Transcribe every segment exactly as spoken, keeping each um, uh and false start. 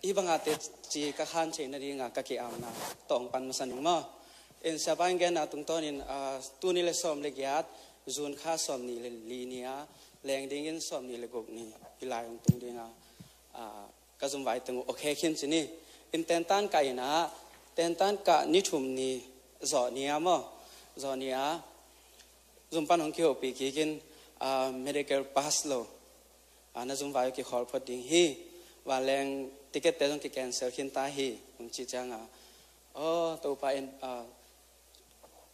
Hih banga teci ka khan theih nadinga ka ki-apna tawh hong pan masa ning maw. In siapa in genna tungtawnin, ah, tul nih le sawm le giat, June kha sawm nih le li ni a, leng dingin sawm nih le guk ni, hih lai hong tung dinga, ah, ka zumvai teng uh, okay khin ci ni. In tentan kah in ah, tentan kah ni thum ni zawh ni a maw, zawh ni a, zum pan hong kihopih kikin, ah, medical pass lo. Ah, na zumvai uh kikhawl phot ding hi. Vanleng ticket te zong ki-cancel khin ta hi, hong ci cianga, aw, Topa in, ah,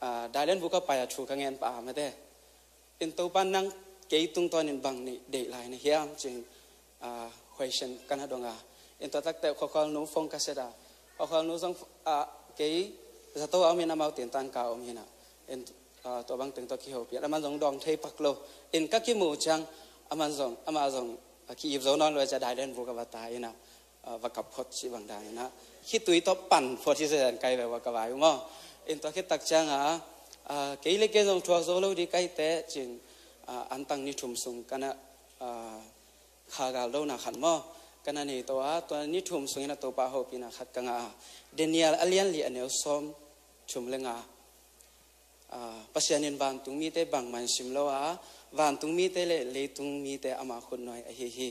ah, Dailen Vuka pai a thu ka ngen pah a mate. In Topa nang kei tungtawnin bang nih deih lai na hiam cin, ah, question ka na dong a. In tua takte khuakhual nu phone ka set a. Khuakhual nu zong, ah, kei zato a om in amau tentan ka om hi na. In, ah, tua bang teng tua kihopih. Aman zong dawng thei pak lo. In ka kimu ciang, aman zong, amah zong, ah, ki-ip zo nawn lo cia Dailen Vuka va ta hi na. Ah, va kap phot ci bang dan in ah. Khitui tawh pan phot hi zen kai ve va ka vai uh maw. In tua khit tak cianga, ah, kei le kei zong thuak zo lo di kai te cin, ah, antang ni thum sung ka na, ah, kha gal dona khat maw. Ka na nei to a, tua ni thum sungin a Topa hopihna khat ka ngah a. Daniel a lian li a neu sawm thum le nga. Ah, Pasian in vantung mite bangmah in sim lo a, vantung mite le leitung mite ama khut nuai ahi hi.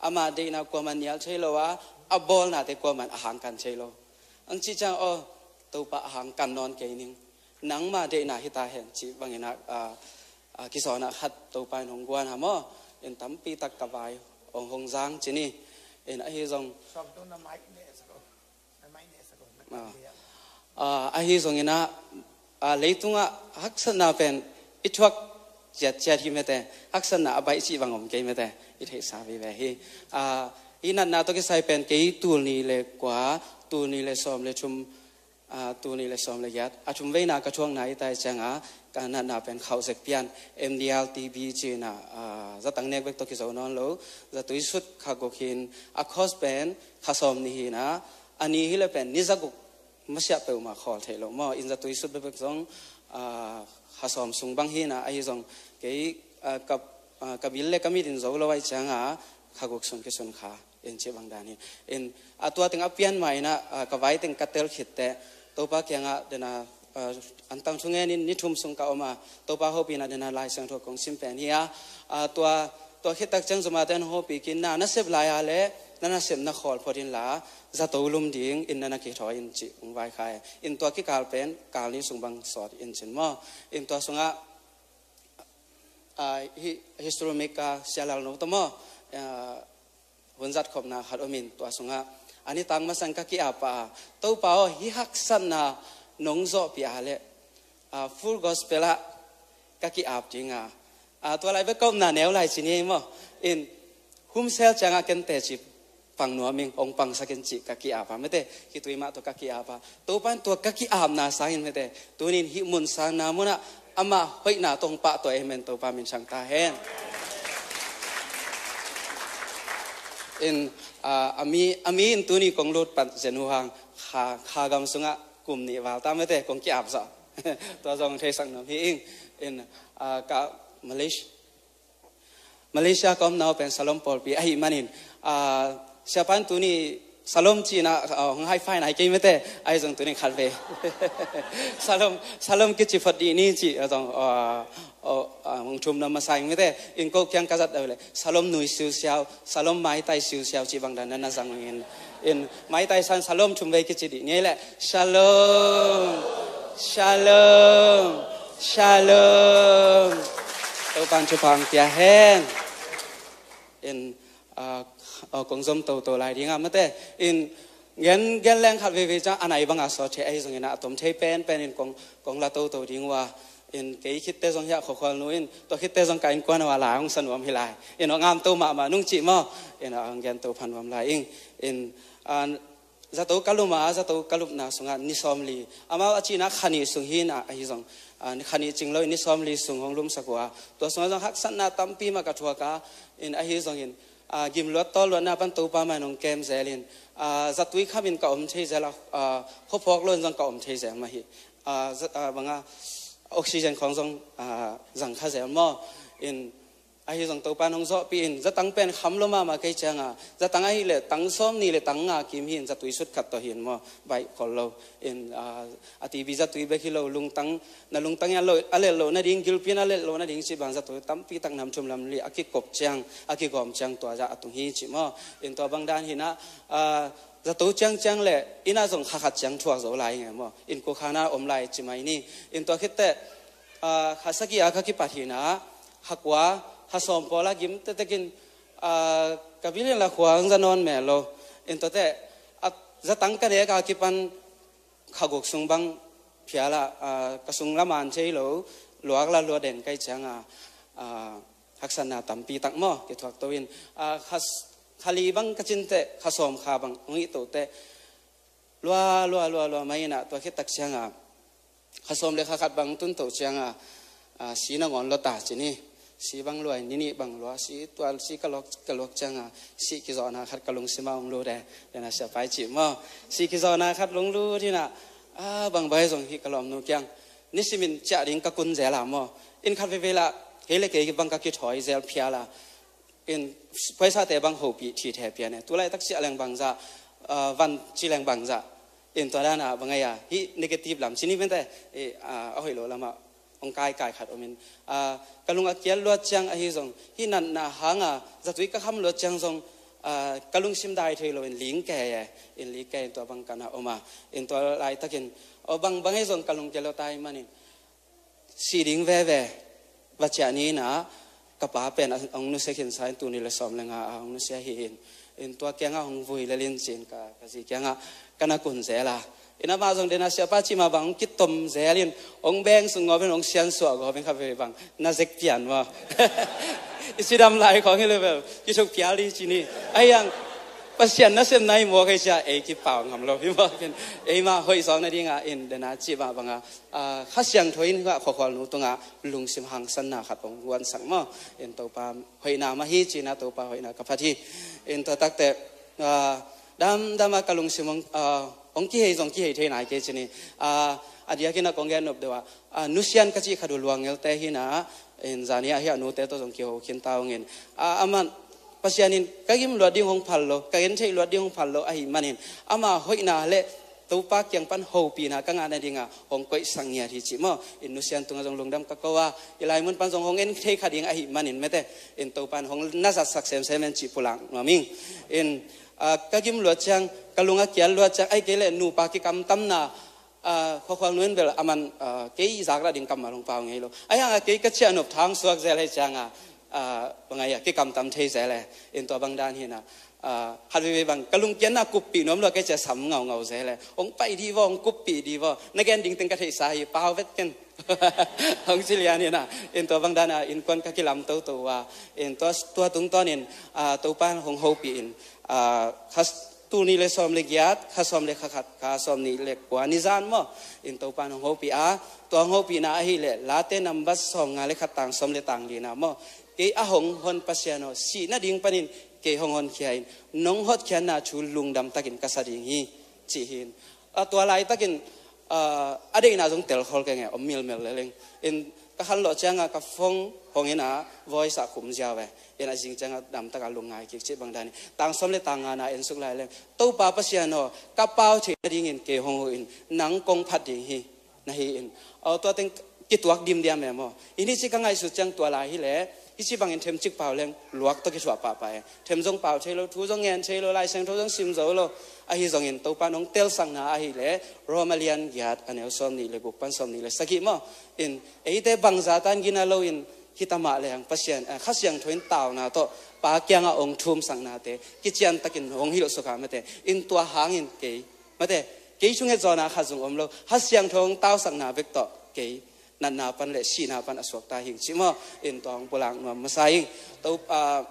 Ama deihna kuaman nial thei lo a, a bawlnate kuaman a hangkan thei lo. Ang ci ciang aw, Topa a hangkan nawn kei ning. Nangma deihna hi ta hen ci bangin ah, ah, ah, kisawnah khat Topa in hong guan ha maw. In tampi tak ka vai hong hong zang ci ni. In ahi zong Ah, ahi zongin ah, ah, leitungah haksatna pen i thuak ciatciat hi mete, haksatna a baih cih bang om kei mete, i theihsa vive hi. Ah, i natna tawh kisai pen kei tul nih le kua, tul nih le sawm le thum, ah, tul nih le sawm le giat, a thum veina ka thuakna i tai cianga, ka natna pen khauh zek pian, M D R T B cihna, ah, zatang nek bek tawh kizo nawn lo, zatui sut kha guk hin, a cost pen kha sawm nih hi na, a ni hi le pen ni za guk masiah peuhmah khawl theih loh maw. In zatui sut bekbek zong, ah, kha sawm sung bang hi na, ahi zong kei, ah, ka, ah, ka bil le ka mit in zo lo ahi cianga kha guk sung kisun kha in cih bang dan hi. In, ah, tua teng a pian mah in ah, ah, ka vai teng ka tel khit teh Topa kiangah dena, ah, antang thungen in ni thum sung ka om a, Topa hopihna dena Lai Siangtho kong sim pen hi a, ah, tua, tua khit tak ciang zumate an hopih kin na, na sep lai a le na, na sep na khawl phot in la, zato lum ding in na na kithawi in cih hong vaikhai. In tua kikal pen kal ni sung bang sawt in cin maw. In tua sungah, ah, hi, history maker Sia Lal No tawh maw, ah, hun zat khopna khat om in tua sungah a ni tang masang ka ki-ap a, Topa aw, hih haksatna nong zawhpih a le, ah, Full Gospel ah ka ki-ap ding a, ah, tua lai bek ka omna neu lai ci ni ei maw. In humsel ciangah ken teci pang nuam ing, hong pangsak in cih ka ki-ap a mete, khitui mah tawh ka ki-ap a. Topa in tua ka ki-apna sangin mete, tunin hih mun sangna munah amah hoihna tawh hong pahtawi amen, Topa min thang ta hen. In, ah, a mi, a mi in tuni kong lut pan zen uh hang, kha, kha gam sungah kum nih val ta mete, kong ki-ap zah. Tua zong theisak nuam hi ing. In, ah, ka Malaysia, Malaysia ka omna uh pen Shalom pawlpi ahih manin, ah, siapa in tuni Shalom cihna, ah, hong high five na hi kei mete, ahi zong tuni khat ve. Shalom, Shalom kici phot dih ni cih, ah, zong, ah, oh, ah, hong thum na masa ing mete, in ko kiang ka zat deuh le, Shalom nui siusiau, Shalom maitai siusiau cih bang dan na na zang ing in. In maitai san Shalom thum vei kici dih ni le, Shalom, Shalom, Shalom. Topan thupha pia hen. In, ah, ah, kong zom toto lai ding a mate. In gen, gen leng khat veivei ciang a nai banga sawt thei ahi zongin a tom thei penpen in kong, kong la toto ding uh a. In kei khitte zong hiah khokhual nu in, tua khitte zong ka innkuan uh a lai hong sa nuam hi lai. In hong amto mahmah nung cih maw. In a hong gen to phan nuam lai ing. In, ah, zato ka lum a, zato ka lupna sungah ni sawmli. Amau a cihna kha nih sung hi na ahi zong. Ah, kha nih cing lo in ni sawmli sung hong lumsak uh a. Tua sungah zong haksatna tampi mah ka thuak a. In ahi zongin, ah, gimluat tawlluatna pan Topa mah in hong kem zel in. Ah, zatui kham in ka om thei zel a, ah, khuaphawk lo in zong ka om thei zel mah hi. Ah, zat, ah, banga oxygen khawng zong, ah, zang kha zel maw. In Ahi zong Topa in hong zawhpih in, zatang pen kham lo mahmah kei cianga, zatang ahih leh tang sawm nih le tang nga kim hi in, zatui sut khat tawh hi in maw, baih khol lo. In, ah, a T V zatui bek hi lo, lungtang, na lungtang in a lo, a lel loh nading, gilpi in a lel loh nading cih bang zatui tampi tak nam thum nam li a kikop ciang, a kigawm ciang tua zah a tung hi cih maw. In tua bang dan hi in ah, ah, zato ciangciang le inn ah zong kha khat ciang thuak zo lai nge maw. In kukhan ah om lai ci mai ni. In tua khit teh, ah, kha sagih a ka kipat hi in ah, kha kua, kha sawm pawl a gim tektek in, ah, ka bil in la khua hong za nawn mel lo. In tua teh, ah, zatang ka nek a kipan kha guk sung bang phial a, ah, ka sung la man thei lo, luak la lua den ka hih cianga, ah, haksatna tampi tak maw, kithuak to in, ah, kha, kha li bang ka cin teh, kha sawm kha bang hong hih to teh, lua, lua, lua, lua mai in ah, tua khit tak cianga, kha sawm le kha khat bang tun to cianga, ah, si nangawn lua ta ci ni. Si bang lua in, ni nih bang lua, si tual, si ka luak, ka luak cianga, si kizawhna khat ka lungsim ah hong lut e, den a siapa i cih maw. Si kizawhna khat hong lut hi in ah, ah, bang bang hi zong hih ka lawmnu kiang, nisim in ciah ding ka kun zel a maw. In khat veve lah, kei le kei bang ka kithawi zel phial a. In, paisate bang hopih thithe pian e. Tulaitak ciah leng bangzah, ah, van ci leng bangzah. In tua dan a bang ai a, hih negative lam ci ni pen teh, eh, ah, a hoih lo lamah hong kaikai khat om in, ah, ka lung a kial luat ciang ahi zong, hih natna hanga zatui ka kham luat ciang zong, ah, ka lungsim dai thei lo in ling kei e. In ling kei in tua bang ka na om a. In tua laitakin, aw, bang bang hi zong ka lung kial luat ahih manin, si ding veve va ciah ni in ah, ka pa pen a hong nusia khinsa in, tul nih le sawm le nga a hong nusia hi in, in tua kiangah hong vui lel in ci in ka, ka zi kiangah ka na kun zel a. In amah zong den a siapa cih mah bang hong kitom zel in, hong beng sung gawp in, hong siansuah gawp in, kha veve bang na zek pian maw. I cidam lai khawng hi le bel kithuk phial ding ci ni. Ahi hang Pasian nasem na hi maw kei cia, ei kipau ngam lo hi maw. Ei mah hoih zawk nading a in den a cih mah banga, ah, Kha Siangtho in hua khuakhualnu tungah lungsim hangsanna khat hong guansak maw. In Topa hoihna mah hi ci in ah, Topa hoihna ka phat hi. In tua tak teh, ah, damdam a ka lungsim hong, ah, hong kihei zong kihei thei nai kei ci ni. Ah, a diakin a kong gen nop deuh ah, ah, nusian ka cih khat uh luangelte hi in ah, in zani ah hih a nute tawh zong kiho khin ta ung in. Ah, amah Pasian in ka gim luat ding hong phal lo, ka gen theih luat ding hong phal lo ahih manin, ama hoihna le Topa kiang pan hopihna ka ngah nadinga hong koihsak ngiat hi cih maw. In nusian tungah zong lungdam ka ko a, i lai mun pan zong hong en thei kha ding ahih manin mete, in Topa in hong na zatsak semsem en cih pulak nuam ing. In, ah, ka gim luat ciang, ka lung a kial luat ciang, ahih kei leh nupa kikamtamna, ah, khuakhualnu in bel aman, ah, kei zak lah ding kammal hong pau ngei lo. Ahi hanga kei ka ciah nop thang suak zel hi cianga, ah, bang ai a kikamtam thei zel e. In tua bang dan hi in ah, ah, khat veve bang ka lungkiatna kuppih nuam lua kei cia sam ngaungau zel e. Hong pai dih vaw, hong kuppih dih vaw. Na gen ding teng ka theihsa hi, pau vet ken. Hong ci lian hi in ah, in tua bang dan a innkuan ka kilam toto uh a. In tua, tua tungtawnin, ah, Topa in hong hopih in, ah, kha tul nih le sawm le giat, kha sawm le kha khat, kha sawm nih le kua ni zan maw. In Topa in hong hopih a, tua hong hopihna ahih leh Late nambat sawm nga le khat tang sawm le tang lina maw. Kei a hong hon Pasian aw, sih nading panin kei hong honkhia in, nong hotkhiatna thu lungdam takin ka sa ding hi, cih hi in. A tua laitakin, ah, a deihna zong telkhol keng e, om milmel leleng. In ka khanlawh cianga ka phone hong in ah, voice ah khum ziau e. In a zing cianga damtaka lungngai kik cih bang dan hi. Tang sawm le tang nga na ensuk lai leng, Topa Pasian aw, ka pau theih nadingin kei hong huh in, nang kong phat ding hi, na hi in. Aw, tua teng kituak dimdiam e maw. In hici ka ngaihsut ciang tua lai hi leh, hici bangin themcik pau leng luak tawh kithuah pahpah e. Them zong pau thei lo, thu zong ngen thei lo, Lai Siangtho zong sim zo lo. Ahi zongin Topa in hong telsakna ahih leh, Rom a lian giat, a neu sawm nih le guk pan sawm nih le sagih maw. In eite bangza tan gina loin, hita mah leng Pasian, eh, Kha Siangtho in tauna tawh Pa kiangah hong thumsaknate kiciantakin hong hilh suk a mate. In tua hangin kei, mate, kei thunget zawhna khat zong om lo. Kha Siangtho hong tausakna bek tawh kei natna pan le sihna pan a suakta hing cih maw. In tua hong pulak nuam masa ing. To, ah,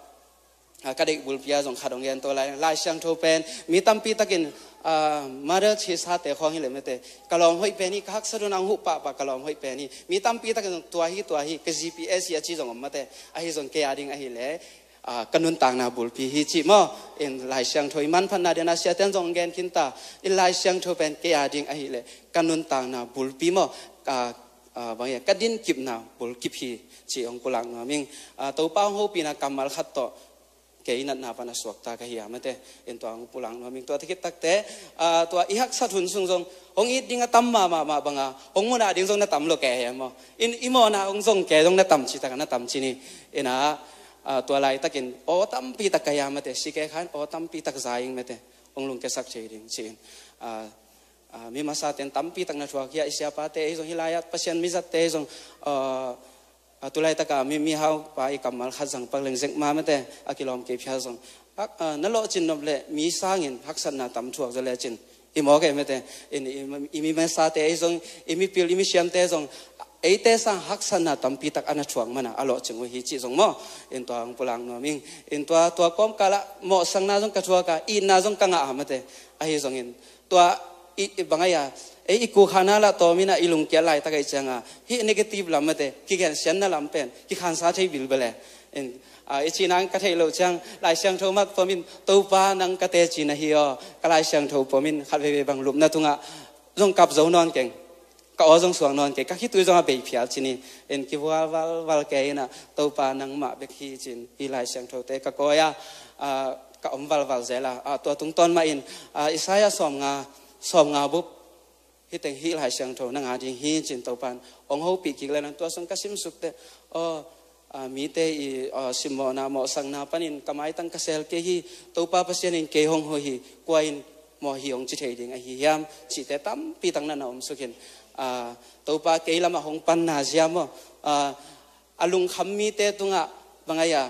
ah, ka deih bulpi ah zong khat hong gen to lai, Lai Siangtho pen mi tampi takin, ah, Mother Teresa te khawng hi le mate, ka lawm hoih pen hi, ka haksat un ang huh pahpah, ka lawm hoih pen hi. Mi tampi takin zong tua hi, tua hi, ka G P S hi a ci zong om mate. Ahi zong kei a ding ahih leh, ah, ka nuntakna bulpi hi cih maw. In Lai Siangtho i manphatna den a siate in zong gen khin ta. In Lai Siangtho pen kei a ding ahih leh ka nuntakna bulpi maw. Ah, ah, bang hiam, ka din kipna bulkip hi, ci hong pulak nuam ing. Ah, Topa hong hopihna kammal khat tawh kei natna pan a suakta ka hi a, mate, in tua hong pulak nuam ing. Tua takit takte, ah, tua i haksat hun sung zong hong it ding a tam mahmah mah banga hong mu nading zong na tam lo kei hi a maw. In i mawhna hong zong kei zong na tam ci taka na tam ci ni. Ina, ah, tua laitakin aw tampi tak ka hi a, mate, si kei khan aw tampi tak za ing, mate, hong lungkiasak thei ding ci-in. Ah, ah, mi masaten tampi tak na thuak hi a, i siapate ei zong hi lai-ah Pasian mizatte ei zong, ah, ah, tu laitaka mi, mihaupa i kammal khat zang pak leng zek ma, mate, a kilawm kei phial zong, ah, ah, na lawhcin nop le mi sangin haksatna tam thuak zaw lecin i mawk ei, mate. In i, i mi masate ei zong, i mipil i misiamte zong eite sang haksatna tampi tak a na thuak mana a lawhcing uh hi ci zong maw. In tua hong pulak nuam ing. In tua, tua kawmkala mawhsakna zong ka thuak a, itna zong ka ngah a, mate. Ahi zongin tua i, i bang a, ei i kukhana lah tawm ina i lungkiat laitak ahih cianga hih negative lam, mate, kigensiatna lam pen kikhansa thei bilbel e. In, ah, i cihna ka theih loh ciang Lai Siangtho mat pawmin, Topa nang ka teci na hi aw, ka Lai Siangtho pawmin khat veivei bang lupna tungah zong kap zo nawn keng, ka aw zong suak nawn keng, ka khitui zong a bei phial ci ni. In kivual valval kei ina, Topa nangmah bek hi cin hih Lai Siangthote ka kawi a, ah, ka om valval zel a. Ah, tua tungtawn mahin, ah, Isaiah sawmnga, sawmnga bup hih teng hih Lai Siangtho nang a ding hi cin Topan hong hopih kik le nang tua sung ka simsuk teh, aw, ah, mite i, ah, simmawhna mawhsakna panin ka maitang ka sel kei hi. Topa Pasian in kei hong huh hi, kua in mawh hi hong ci thei ding ahi hiam, cihte tampi tak na na omsuk in, ah, Topa kei lamah hong panna zia maw, ah, a lungkham mite tungah bang a,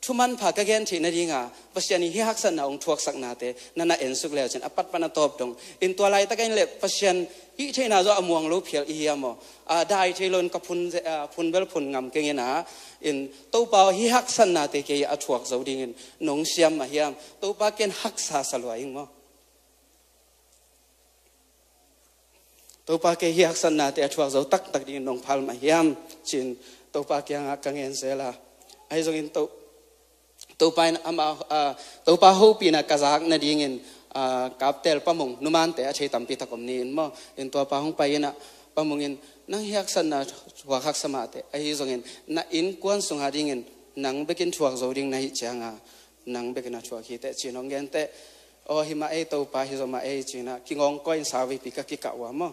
thu manpha ka gen theih nadinga Pasian in hih haksatna hong thuaksaknate na na ensuk leucin a patpan a tawp dong. In tua laitakin le Pasian hih theihna zaw a muang lo phial i hiam aw? A dai thei lo in ka phun ze-, a, phun bel phun ngam keng ina, in Topa aw hih haksatnate kei a thuak zo dingin nong siam mah hiam? Topa ken haksa sa lua ing maw? Topa kei hih haksatnate a thuak zo taktak dingin nong phal mah hiam? Cin Topa kiangah ka ngen zel a. Ahi zongin To-, Topa in ama, ah, Topa hopihna ka zak nadingin, ah, kaptel pamung numante a thei tampi tak om ni in maw. In tuapa hong pai ina pamungin nang hih haksatna thuak haksa mahte. Ahi zongin na innkuan sunga dingin nang bekin thuak zo ding na hih cianga nang bekin a thuak hi teh cin hong gen teh. Aw, hi mah ei Topa, hi zaw mah ei cina kingawngkawi in sauvepi ka kikah ua maw?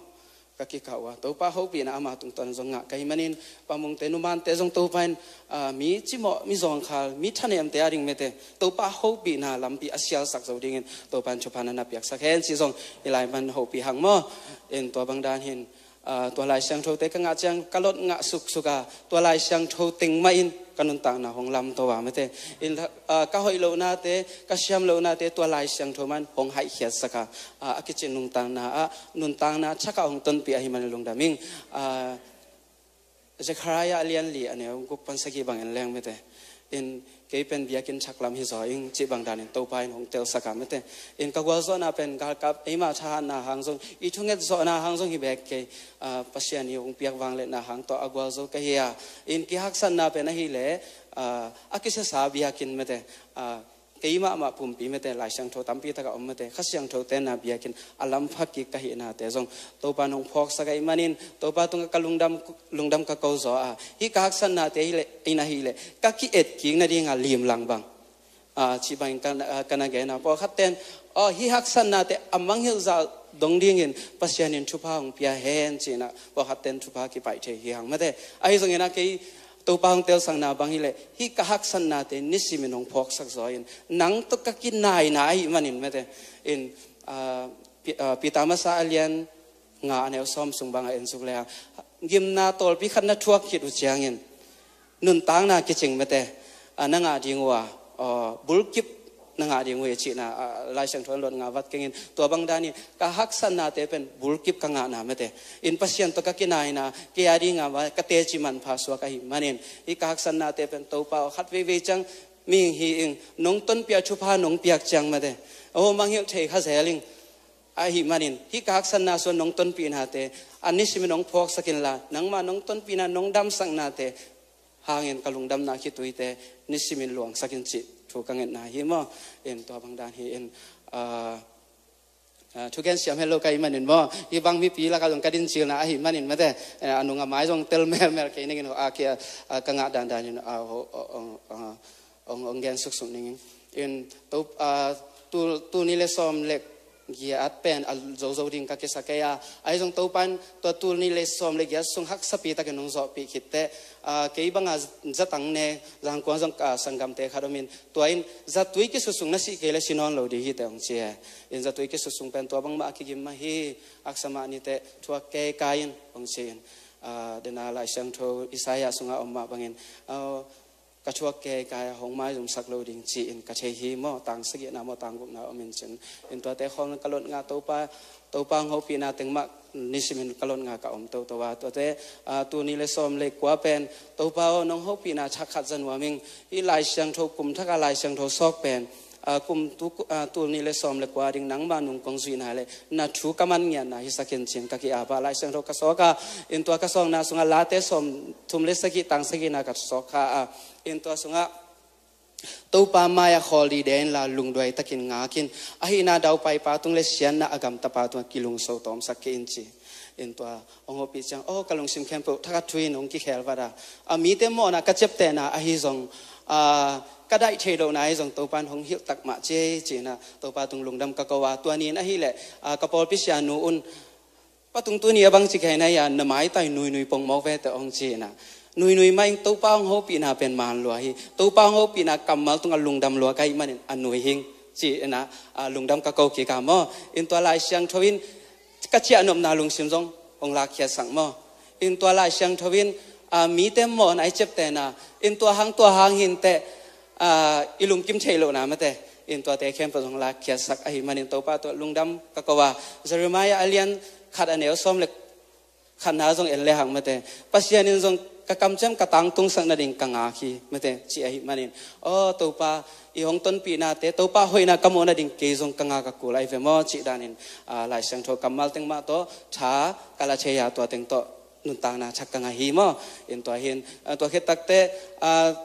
Ka kikah ua. Topa hopihna ama tungtawn zong ngah ka hi manin pamungte numante zong Topa in, ah, mi cimawh, mi zawngkhal, mi thanemte a ding mete Topa hopihna lampi a sialsak zo dingin Topa in thupha na na piaksak hen ci zong i lai man hopih hang maw? In tua bang dan hin, ah, tua Lai Siangthote ka ngah ciang ka lot ngah suksuk a, tua Lai Siangtho teng mah in ka nuntakna hong lamto a mete. In, ah, ka hoih lohnate, ka siam lohnate tua Lai Siangtho man hong haihkhiatsak a, ah, a kicin nuntakna ah nuntakna thak ah hong tonpih ahi man lungdam ing. Ah, Zekhariah a lian li a neu guk pan sagih bangin leng mete. In kei pen biakinn thak lam hi zaw ing cih bang danin Topa in hong telsak a mete. In ka gualzawhna pen galkap eima thahatna hang zong, i thunget zawhna hang zong hi bek kei, ah, Pasian i hong piak vangliatna hang tawh a gualzo ka hi a. In kihaksatna pen ahileh, ah, a kisasa biakinn mete, ah, kei mahmah pumpi mete, Lai Siangtho tampi taka om mete, Kha Siangtho tenna biakinn a lam phak kik ka hihnate zong Topa in hong phawksak ahih manin Topa tungah ka lungdam, lungdam ka ko zaw a. Hih ka haksatnate hileh, in ahileh ka ki-et kik nadinga limlang bang, ah, cih bangin ka, ah, ka na gen a. Pawlkhat ten, aw, hih haksatnate a mangngilh zah dong dingin Pasian in thupha hong pia hen cina pawlkhat ten thupha kipaih thei hi hang mete. Ahi zongin a kei Topa hong telsakna bang hileh hih ka haksatnate nisimin hong phawksak zaw in nang tawh ka kinaina ahih manin mete. In, ah, Pi-, ah, Peter masa a lian nga a neu sawm sung banga en suk le a, gimna tawlpi khat na thuak khit uh ciangin nuntakna kicing mete, ah, na ngah ding uh a, ah, bulkip na ngah ding uh hi cihna, ah, Lai Siangtho in luat nga vat kengin tua bang danin ka haksatnate pen bulkip ka ngahna mete. In Pasian tawh ka kinaina, kei a dinga ka teci manpha suak ahih manin hih ka haksatnate pen Topa aw khat veivei ciang mihing hi ing, nong tonpih a thupha nong piak ciang mete. Aw, mangngilh thei kha zel ing. Ahih manin hih ka haksatna sung nong tonpihnate a nisimin nong phawksak inla, nangmah nong tonpihna nong damsaknate hangin ka lungdamna khituite nisimin luangsak in cih thu ka ngetna hi maw? In tua bang dan hi in, ah, Ah, thugen siam het lo ka hih manin maw, hih bang mipi lakah zong ka dincilna ahih manin mate, eh, a nung a mai zong tel melmel kei ningin, ah, kia, ah, ka ngah dandanin, ah, ho, ho, ho, ho, hong, hong gen suksuk ningin. In to, ah, tul, tul nih le sawm le giat pen a zozo ding ka kisa kei a, ahi zong Topa in tua tul nih le sawm le giat sung haksapitakin hong zawhpih khit teh, ah, kei banga zatang ne, Zangkuang zong ka sanggamte khat om in, tua in zatui kisusung na sih kei le si nawn lo ding hi teh hong ci e. In zatui kisusung pen tua bangmah a kigim mah hi, haksa mah ni teh thuak kei kai in hong ci in. Ah, dena Lai Siangtho Isaiah sungah om mah bangin, ah, ka thuak kei kai a hong maizumsak lo ding ci-in ka thei hi maw, tang sagihna maw, tang gukna om in cin. In tuate khawng ka lot ngah Topa, Topa hong hopihna teng mah nisimin ka lot ngah ka om toto a, tuate, ah, tul nih le sawm le kua pen Topa aw, nong hopihna thak khat za nuam ing. Hih Lai Siangtho, kum thak a Lai Siangtho sawk pen, ah, kum tu, ah, tul nih le sawm le kua ding nangma nung kong zuihna le na thu ka man ngiatna hisak in cin ka ki-ap a, Lai Siangtho ka sawk a, in tua ka sawkna sungah Late sawm thum le sagih, tang sagihna ka sawk kha a, in tua sungah Topa mai-ah khawl dide inla lungduai takin ngak in, ahihna daupaipa tung le siatna a gamtapa tungah kilungso tawmsak kei in ci. In tua hong hopih ciang, aw, ka lungsim khempeuh thak a thu in hong kikhel vat a, a mite mawhna ka ciaptehna ahi zong, a, ka daih theih lohna ahi zong Topa in hong hilh tak mah ci ei ci-in ah Topa tung lungdam ka ko a, tua ni in ahih leh, a, ka pawlpi sianu un, Pa Tung, tuni a bang ci kei na hia, na maitai nuinui pongmawk ve teh hong ci-in ah, nuinui mah in Topa hong hopihna pen man lua hi. Topa hong hopihna kammal tungah lungdam lua ka hih manin a nui hing ci-in ah, a, lungdam ka ko kik a maw. In tua Lai Siangtho in ka ciahnopna lungsim zong hong lakkhiatsak maw. In tua Lai Siangtho in, a, mite mawhna i ciaptehna, in tua hang tua hang hi inteh, a, i lungkim theih lohna mate, in tuate khempeuh zong lakkhiatsak ahih manin Topa tungah lungdam ka ko a, Jeremiah a lian khat a neu sawm le khatna zong en le hang mate, Pasian in zong ka kamciam ka tangtungsak nading ka ngak hi mate, ci ahih manin, aw Topa, i hong tonpihnate, Topa hoihna ka muh nading kei zong ka ngak a kul ahi ve maw cih danin, a, Lai Siangtho kammal teng mah tawh tha ka la thei a, tua teng tawh nuntakna thak ka ngah hi maw. In tua hin, a, tua khit takteh, a,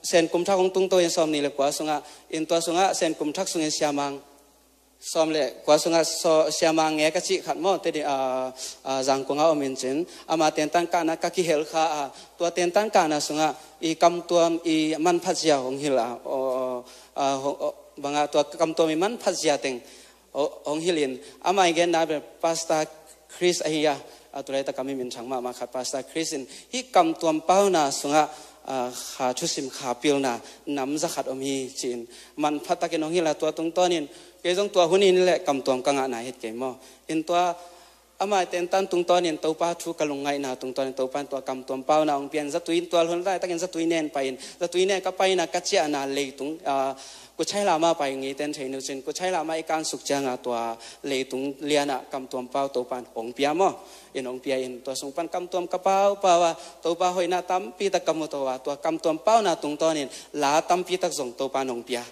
Sen kum thak hong tungto in sawm nih le kua sungah, in tua sungah Sen kum thak sungin siamang sawm le kua sungah saw-, siamang nge ka cih khat maw, tedi, a, a, Zangkuang a om in cin, ama tentan kahna ka kihel kha a, tua tentan kahna sungah i kamtuam i manphat zia hong hilh a, aw, a, hong, aw, bangah tua kamtuam i manphat zia teng, aw, hong hilh in, ama i genna bel Pastor Chris ahi a, a, tulaitak a mi minthang mahmah khat Pastor Chris in, hih kamtuam pauna sungah, a, kha thusim kha pilna nam za khat om hi ci-in, manphat takin hong hilh a, tua tungtawnin kei zong tua hun in le kamtuam ka ngahna hi kei maw. In tua ama tentan tungtawnin Topa thu ka lungngaihna tungtawnin Topa in tua kamtuam pauna hong pia in, zatui in tua hun laitakin zatui nen pai in, zatui nen ka paina ka ciahna leitung, a, Kuchai lam ah pai ngei ten thei nu cin, Kuchai lam ah i kansuk cianga tua leitung lianah kamtuam pau Topa in hong pia maw. In hong pia in tua sung pan kamtuam ka pau pau a, Topa hoihna tampi tak ka mu to a, tua kamtuam pauna tungtawnin la tampi tak zong Topa in hong pia.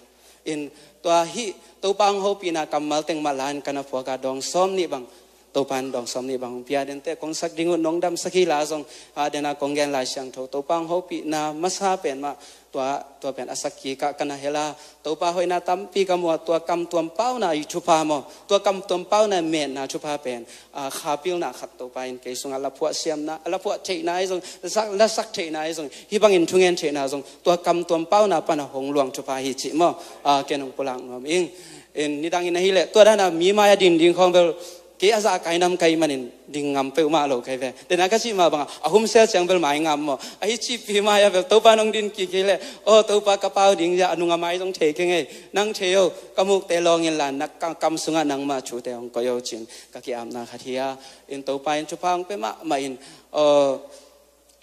In tua hih Topa hong hopihna kammal teng mah la in ka na phuak a, dawng sawm nih bang, Topa in dawng sawm nih bang hong pia. Dente kong sak ding uh nong damsak hi la zong, a, dena kong gen Lai Siangtho, Topa hong hopihna masa pen mah tua, tua pen a sak kik ah ka na hel a, Topa hoihna tampi ka mu a, tua kamtuam pauna i thupha maw, tua kamtuam pauna metna thupha pen, a, kha pilna khat Topa in kei sungah la phuah siamna, la phuah theihna ahi zong, la sak, la sak theihna ahi zong, hih bangin thungen theihna zong tua kamtuam pauna pana hong luang thupha hi cih maw, a, ken hong pulak nuam ing. In nidangin ahih leh tua dana mi mai-ah din ding khawng bel kei a zahkai nam ka hih manin ding ngam peuhmah lo ka hi ve. Dena ka cih mah bangah a humsel ciang bel mai ngam maw. Ahi cihpi mai-ah bel Topa in hong din kik hi leh, aw Topa ka pau ding zia, a nung a mai zong thei keng ei. Nang thei o, ka mukte lawng inla na ka kam sungah nangmah thute hong koih o cin ka ki-apna khat hi a. In Topa in thupha hong pia mahmah in, aw,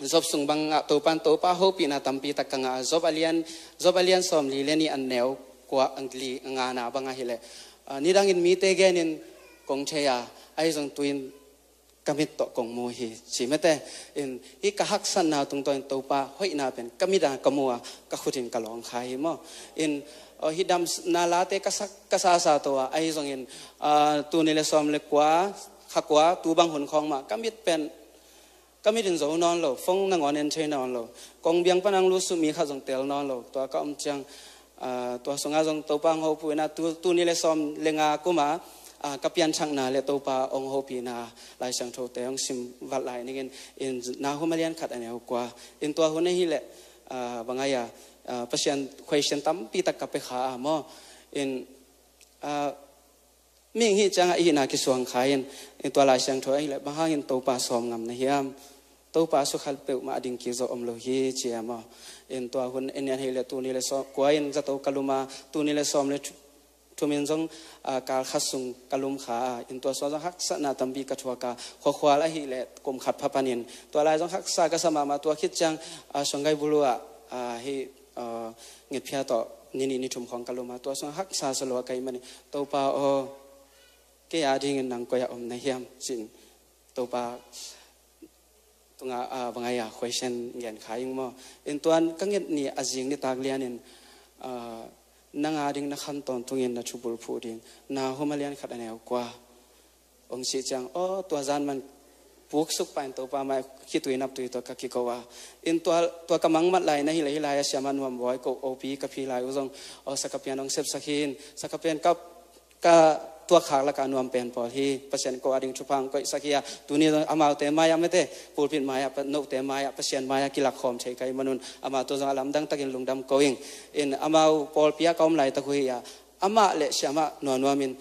Job sung bangah Topa in Topa hopihna tampi tak ka ngah a, Job a lian, Job a lian sawmli le nih a neu kua, a li ngana bangah hi leh, a, nidangin mite genin kong thei a, ahi zong tu-in ka mit tawh kong mu hi ci mate. In hih ka haksatna tungtawnin Topa hoihna pen ka mit a ka mu a, ka khutin ka lawng kha hi maw. In, aw, hih damna late ka sak, ka sasa to a, ahi zongin, a, tul nih le sawm le kua, kha kua, tu bang hun khawng mah ka mit pen ka mit in zo nawn lo, phone nangawn en thei nawn lo. Kong biang pan hong lut suk mi khat zong tel nawn lo. Tua ka om ciang, a, tua sungah zong Topa hong hopih in a, tu, tul nih le sawm le nga kum a, ah, ka pianthakna le Topa hong hopihna Lai Siangthote hong sim vat lai ningin, in Nahum a lian khat a neu kua. In tua hun ahih leh, ah, bang a, ah, Pasian question tampi tak ka pia kha a maw. In, ah, mihing hih ciangah i hihna kisuang kha in, in tua Lai Siangtho ahih leh bang hangin Topa sawm ngam na hiam? Topa sukha peuhmah a ding kik zo om lo hi ci a maw. In tua hun en en ahih leh tuni le sawm, kua in zato ka lum a, tuni le sawm le thu-, thum in zong, ah, kal khat sung ka lum kha a, in tua sung zong haksatna tampi ka thuak a, khuakhual ahih leh kum khat pha panin. Tua lai zong haksa ka sa mahmah, tua khit ciang, ah, Suanggai bulu ah, ah, hih, ah, ngetphia tawh ni nih ni thum khawng ka lum a, tua sung haksa sa lua ka hih manin, Topa aw, kei a dingin nang koi ah om na hiam? Ci-in Topa tungah, ah, bang a, question gen kha ing maw. In tua ka nget ni a zing nitak lianin, ah, nang a ding na kham tawntungin na thubulphuh ding, Nahum a lian khat a neu kua. Hong cih ciang, aw, tua zan man puksuk pah in Topa mai khitui naptui tawh ka kiko a. In tua, tua ka mangmat lai na hih leh hih lai a siamah Nuam Bawi ko opi ka phi lai uh zong, aw, sakapian hong sepsak hi in, sakapian ka, ka tuakkhak lakah nuam pen pawl hi, Pasian ko a ding thupha hong koihsak hi a, tuni zong amaute mai ah mate, pulpit mai ah, pa-, note mai ah, Pasian mai ah kilakkhawm thei ka hih manun, amah tua zong a lamdang takin lungdam ko ing. In amau pawlpi ah ka om laitak uh hi a, amah le siamah Nuam Nuam in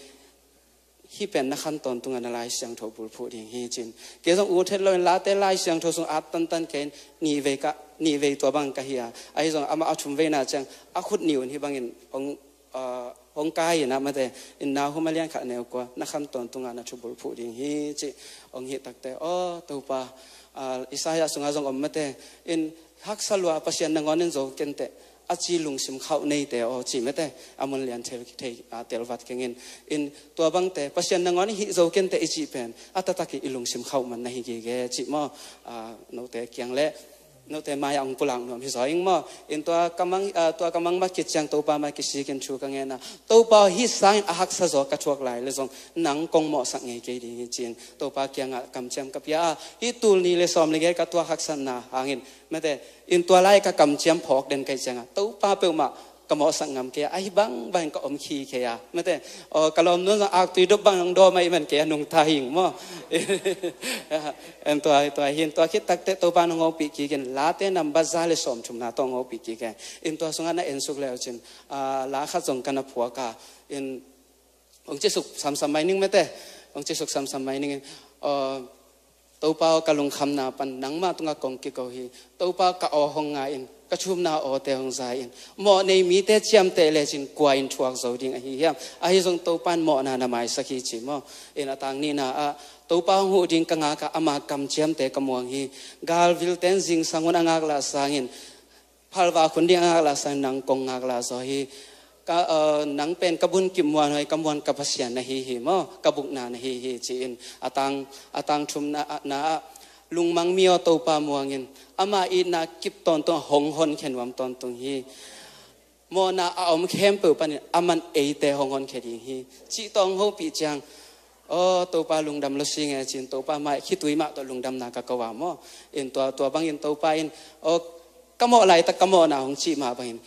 hih pen na kham tawntungah na Lai Siangtho bulphuh ding hi ci-in. Kei zong ut het loin Late Lai Siangtho sung at tantan kei in, nih vei ka, nih vei tua bang ka hi a. Ahi zong amah a thum veina ciang a khut nih un hih bangin hong, ah, hong kai in ah mate, in Nahum a lian khat a neu kua, na kham tawntungah na thubulphuh ding hi ci hong hih takte, aw, Topa, ah, Isaiah sungah zong om mate, in haksa lua Pasian nangawn in zo kenteh, a ci lungsim khauh neite aw ci mate, a mun lian thei, thei, ah, telvat keng in. In tua bangte, Pasian nangawn i hih zo kenteh i cih pen, a taktak i lungsim khauh man na hi gige ci maw, ah, note kiang le, note mai ah hong pulak nuam hi zaw ing maw. In tua ka mang, ah, tua ka mangmat khit ciang Topa mai kisikin thu ka ngen a, Topa aw, hih sangin a haksa zaw ka thuak lai le zong nang kong mawhsak ngei kei ding hi ci-in Topa kiangah kamciam ka pia a, hih tul nih le sawm le giat ka tuak haksatna hangin mate, in tua lai ka kamciam phawk den ka hih ciangah Topa peuhmah ka mawhsak ngam kei a, ahi bangbang ka om khi kei a mate. Aw, ka lawmnu zong aktui dop bang hong dawm ahih man kei a nungta hi ing maw. In tua, tua hi in tua khit takte Topa in hong hopih kik in, Late nambat za le sawmthumna tawh hong hopih kik e. In tua sungah na ensuk le uh cin, ah, la khat zong ka na phuak a, in hong cisuk samsam mai ning mate, hong cisuk samsam mai ning in, aw, Topa aw, ka lungkhamna pan nangmah tungah kong kiko hi. Topa aw, ka aw hong ngai in, ka thumna awte hong zai in. Mawh nei mite ciamteh lecin kua in thuak zo ding ahi hiam? Ahi zong Topa in mawhna na maisak hi ci maw. In a tang nihna ah, Topa hong huh ding ka ngak a, ama kamciamte ka muang hi. Galvilte in zingsang hun a ngaklah sangin, phalvak hun ding a ngaklah sangin nang kong ngaklah zaw hi. Ka, eh, nang pen ka bunkip muanhuai, ka muan ka Pasian na hi hi maw, ka bukna na hi hi ci-in a tang, a tang thumna ah, na ah, lungmang mi aw, Topa muang in, ama itna kip tawntung, hong honkhia nuam tawntung hi. Mawhna a om khempeuh panin aman eite hong honkhia ding hi cih tawh hong hopih ciang, aw, Topa lungdam lo si nge ci-in Topa mai khitui mah tawh lungdamna ka ko a maw. In tua, tua bangin Topa in, aw, ka mawh laitak ka mawhna hong cih mah bangin,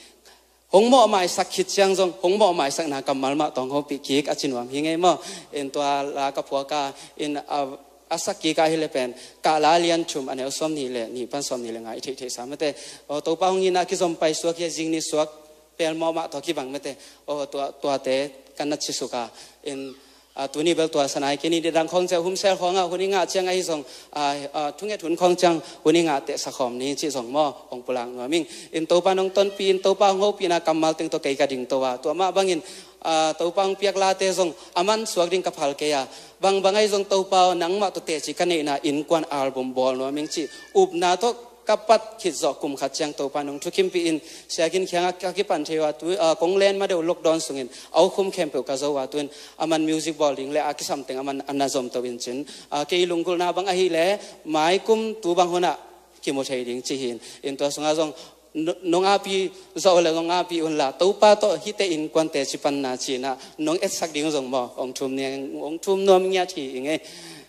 hong mawh maisak khit ciang zong hong mawh maisakna kammal mah tawh hong hopih kik a ci nuam hi ngei maw. In tua la ka phuak a, in a, a sak kik a hi le pen, Kahla lian thum a neu sawm nih le nih pan sawm nih le nga i theih theihsa mate. Aw, Topa hong itna kizom paisuak hi a, zing ni suak pelmawh mah tawh kibang mate. Aw, tua, tuate ka na cisuk a, in, ah, tuni bel tua sa nai kei ni, nidang khawng ciang humsel khawngah hun i ngah ciang ahi zong, ah, ah, thunget hun khawng ciang hun i ngah teh sa khawm ni cih zong maw, hong pulak nuam ing. In Topa in hong tonpih in, Topa hong hopihna kammal teng tawh kei ka dingto a, tua mah bangin, ah, Topa hong piak late zong aman suak ding ka phal kei a, bangbang ahi zong Topa aw, nangmah tawh teci ka neihna innkuan album bawl nuam ing cih upna tawh ka pat khit zawh kum khat ciang Topa in hong thukimpih in, Sia Gin Khiang ah ka kipan thei uh a, tu, ah, kong len ma deuh lockdown sungin a ukhum khempeuh ka zo uh a, tu-in aman music bawl ding le a kisam teng aman a na zomto in cin, ah, kei lunggulhna bang ahih leh mai kum tu bang hunah kimu thei ding ci hi in. In tua sungah zong, no-, nong api zawh le nong api unla, Topa tawh hihte innkuante ci panna ci-in ah nong etsak ding zong maw, hong thum ni, hong thum nuam ngiat hi ing ei.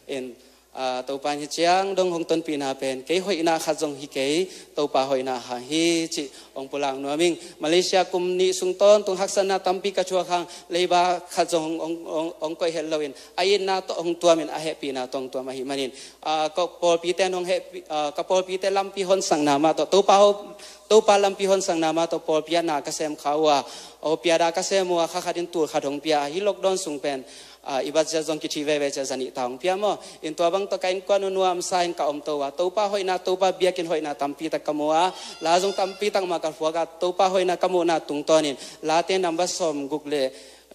In, ah, Topa in hih ciang dong hong tonpihna pen kei hoihna khat zong hi kei, Topa hoihna hang hi cih Hong pulak nuam ing. Malaysia kum nih sung tawntung haksatna tampi ka thuak hang, leiba khat zong hong, hong, hong, hong koih het loin, a itna tawh hong tuamin, a hehpihna tawh hong tuam ahih manin, ah, ka pawlpite in hong hehpih, ah, ka pawlpite lampi honsakna mah tawh, Topa ho, Topa lampi honsakna mah tawh pawlpi ah na ka sem kha uh a, aw, piada ka sem uh a, kha khat in tul khat hong pia a, hih lockdown sung pen, ah, i budget zong kithi veve ciah zanih ta hong pia maw. In tua bang tawh ka innkuan uh nuamsa in ka om to a, Topa hoihna, Topa biakinn hoihna tampi tak ka mu a, la zong tampi tak mah ka phuak a, Topa hoihna ka muhna tungtawnin late number sawm guk le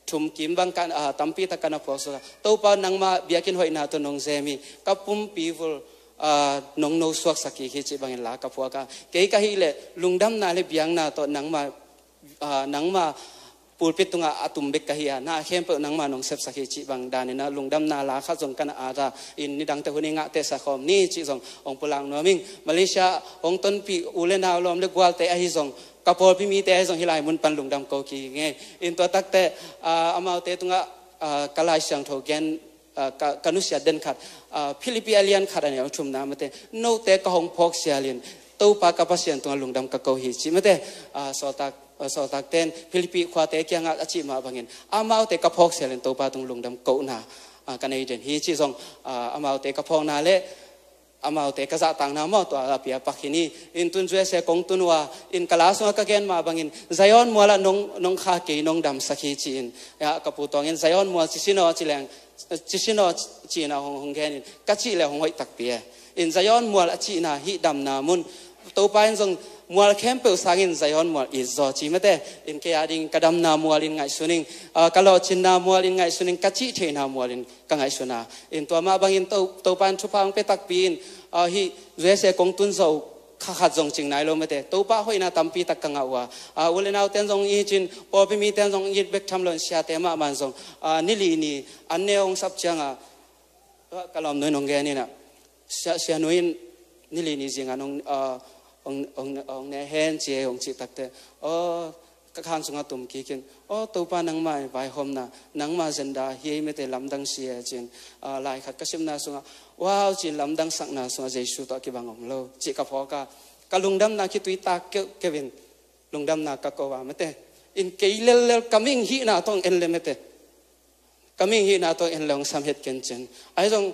thum kim bang ka, ah, tampi tak ka na phuak suak a, Topa nangma biakinn hoihna tawh nong zem hi, ka pumpi vul, ah, nong no suaksak hi, hi cih bangin la ka phuak a, kei ka hih leh lungdamna le biakna tawh nangma, ah, nangma pulpit tungah a tum bek ka hi a, na khempeuh nangma nong sepsak hi cih bang danin ah lungdamna la khat zong ka na at a, in nidangte hun i ngah tehsak khawm ni cih zong hong pulak nuam ing. Malaysia hong tonpih u le nau, lawm le gualte ahi zong, ka pawlpi mite ahi zong hih lai mun pan lungdam ko kik ing e. In tua takte, ah, amaute tungah, ah, ka Lai Siangtho gen, ah, ka, ka nusiat den khat, ah, Philippi a lian khat a neu thumna mate, note ka hong phawk sialin Topa ka Pasian tungah lungdam ka ko hi cih mate, ah, sawltak, ah, sawltakte in Philippi khuate kiangah a cih mah bangin amaute ka phawk sialin Topa tung lungdam kohna, ah, ka nei den hi cih zong, ah, amaute ka phawkna le amaute ka zahtakna maw, tua a pia pak hi ni. In tun U S A kong tun uh a, in ka la sungah ka gen mah bangin Zion mual ah nong, nong kha kei, nong damsak hi ci-in, ya, ka pu Tuang in Zion mual ci sin aw ci leng, ci sin aw ci-in a hong, hong gen in, ka cih le hong hoih takpi e. In Zion mual a cihna hih damna mun, Topa in zong mual khempeuh sangin Zion mual it zaw ci mate. In kei a ding ka damna mual in ngaihsun ing, ah, ka lawhcinna mual in ngaihsun ing, ka cih theihna mual in ka ngaihsun a. In tua mah bangin To, Topa in thupha hong pia takpi in, ah, hih U S A kong tun zo kha khat zong cing nai lo mate, Topa hoihna tampi tak ka ngah uh a. Ah, u le naute in zong it in, pawlpi mite in zong it bek tham lo in, siate mahmah in zong, ah, ni li ni an ne hong sap ciang a, ah, ka lawmnu in hong gen in ah, sia, sianu in ni li ni zing an hong, ah, hong, hong, hong ne hen ci e, hong cih takte, aw, ka khan sungah tum kik in, aw, Topa nangmah i vaihawmna, nangmah zenda hi ei mate, lamdang si e ci-in, ah, lai khat ka simna sungah, wow ci-in lamdang sakna sungah Jesu tawh a kibang om lo cih ka phawk a, ka lungdamna khitui tak keuhkeuh in lungdamna ka ko a mate. In kei lellel ka mihing hihna tawh en le mate, ka mihing hihna tawh en le hong sam het ken cin. Ahi zong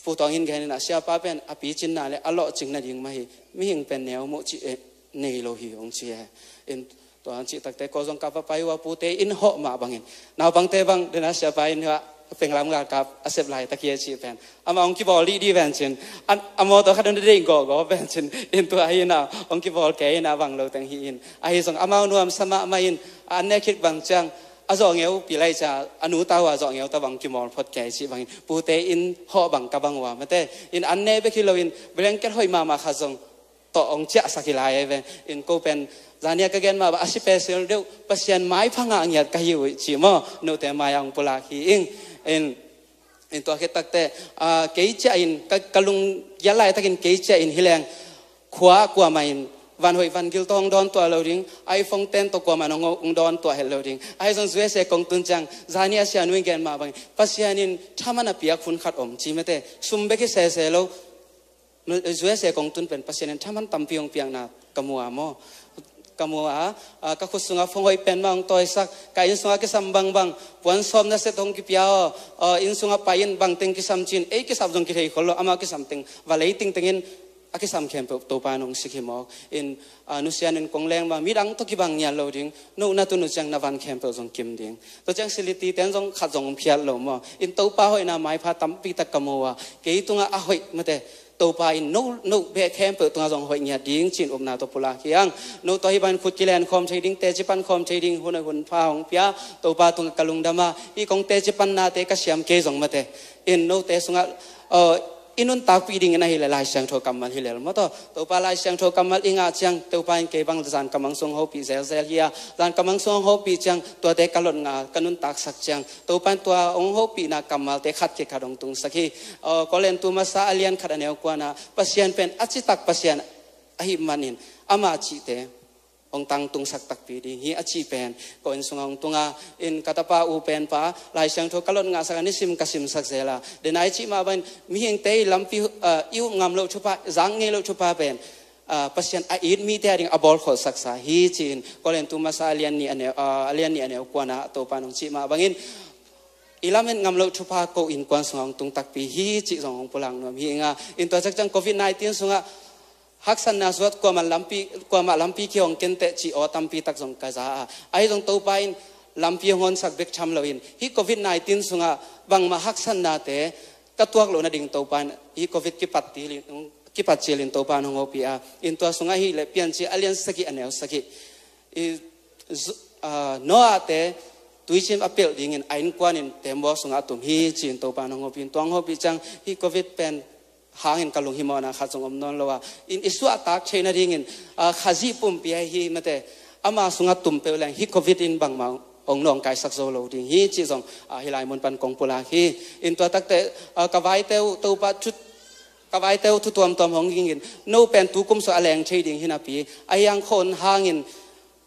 Pu Tuang in gen in ah, siapa pen a picinna le a lawhcing nading mah hi, mihing pen neu muh cih, eh, nei lo hi hong ci e. In tua hong cih takte ko zong ka va pai uh a, pute in hawh mah bangin, naupangte bang dena siapa in hua penglam galkap a sep laitak hi a cih pen, amah hong kibawl dih dih ven cin, a, a mawtaw khat hong deih gawgaw ven cin, in tua hi in ah hong kibawl kei in ah bang lo teng hi in, ahi zong amau nuamsa mahmah in, an ne khit bang ciang a zawhngeu pi lai ca, a nu ta uh a zawhngeu ta bang kimawl phot kei cih bangin, pute in hawh bang ka bang uh a mate. In an ne bek hi loin blanket hoih mahmah khat zong tawh hong ciahsak hi lai e ve. In ko pen zania ka gen mah bang a si pesel deuh, Pasian maipha ngah ngiat ka hi uh cih maw, note mai-ah hong pulak hi ing. In, in tua khit takte, ah, kei ciah in, ka, ka lung gial laitakin kei ciah in hi leng, khua kuamah in van hoih van gil tawh hong dawn tuah lo ding, iPhone ten tawh kuamah in hong, hong dawn tuah het lo ding. Ahi zong U S A kong tun ciang, zani a sianu in gen mah bangin, Pasian in thaman a piak hun khat om ci mate, sum bek hi sese lo. U S A kong tun pen Pasian in thaman tampi hong piakna ka mu a maw. Ka mu a, ah, ka khut sungah phone hoih pen mah hong tawisak, ka inn sungah kisam bangbang, puan sawmna set hong kipia aw, ah, inn sungah pai in bangteng kisam cin, ei kisam zong kithei khol lo, amah kisam teng, va lei tingteng in, a kisam khempeuh Topa in hong sik hi mawk. In, ah, nusian in kong leng bang, midang tawh kibang ngiat lo ding, no na tun uh ciang na van khempeuh zong kim ding. Tua ciang siliti ten zong khat zong hong phiat lo maw. In Topa hoihna maipha tampi tak ka mu a, kei tungah a hoih mate, Topa in no, no beh khempeuh tungah zong hoih ngiat ding cin upna tawh pulak hi ang. No tawh hih bangin khut kilen khawm thei ding, teci pan khawm thei ding, hun hoih hun pha hong pia, Topa tungah ka lungdam a, hih kong teci pannate ka siam kei zong mate, in note sungah, uh, i nuntakpih dingin ahih leh Lai Siangtho kammal hi lel maw taw. Topa Lai Siangtho kammal i ngah ciang, Topa in kei bang zan ka mang sung hong hopih zelzel hi a, zan ka mang sung hong hopih ciang, tuate ka lot ngah, ka nuntaksak ciang, Topa in tua hong hopihna kammalte khat khit khat hong tungsak hi. Uh, Korintu masa a lian khat a neu kuana, Pasian pen a citak Pasian ahih manin, ama cihte hong tangtungsak takpi ding hi a cih pen ko inn sungah hong tunga, in ka tapa U pen pa Lai Siangtho ka lot ngahsak a, nisim ka simsak zel a. Denai cih mah bangin mihingte i lampi, ah, i up ngam loh thupha, zak ngei loh thupha pen, ah, Pasian a it mite a ding a bawlkholhsaksa hi ci-in Korintu masa a lian nih a neu, ah, a lian nih a neu kuana Topa in hong cih mah bangin i lamet ngam loh thupha ko innkuan sungah hong tung takpi hi cih zong hong pulak nuam hi ing a. In tua ciang covid nineteen sungah haksatna suat kuamah lampi, kuamah lampi kihong kenteh cih aw tampi tak zong ka za a. Ahi zong Topa in lampi hong honsak bek tham loin hih covid nineteen sungah bangmah haksatnate ka tuak loh nading Topa in hih covid kipat cil in, kipat cil in Topa in hong hopih a. In tua sungah hih leh Piancil a lian sagih a neu sagih. I zu-, ah, Noah te tuicin a pelh dingin a innkuan in tembaw sungah a tum hi ci-in Topa in hong hopih in tua hong hopih ciang hih covid pen hangin ka lunghimawhna khat zong om nawn lo a. In i suahtak theih nadingin, ah, Khazih pumpi ahi hi mate ama sungah tum peuh leng hih covid in bangmah hong nawngkaisak zo lo ding hi cih zong, ah, hih lai mun pan kong pulak hi. In tua takte, ah, ka vaite uh Topa thu, ka vaite uh thu tuamtuam hong gingin no pen tu kum sung a leng thei ding hi napi a hiang khon hangin,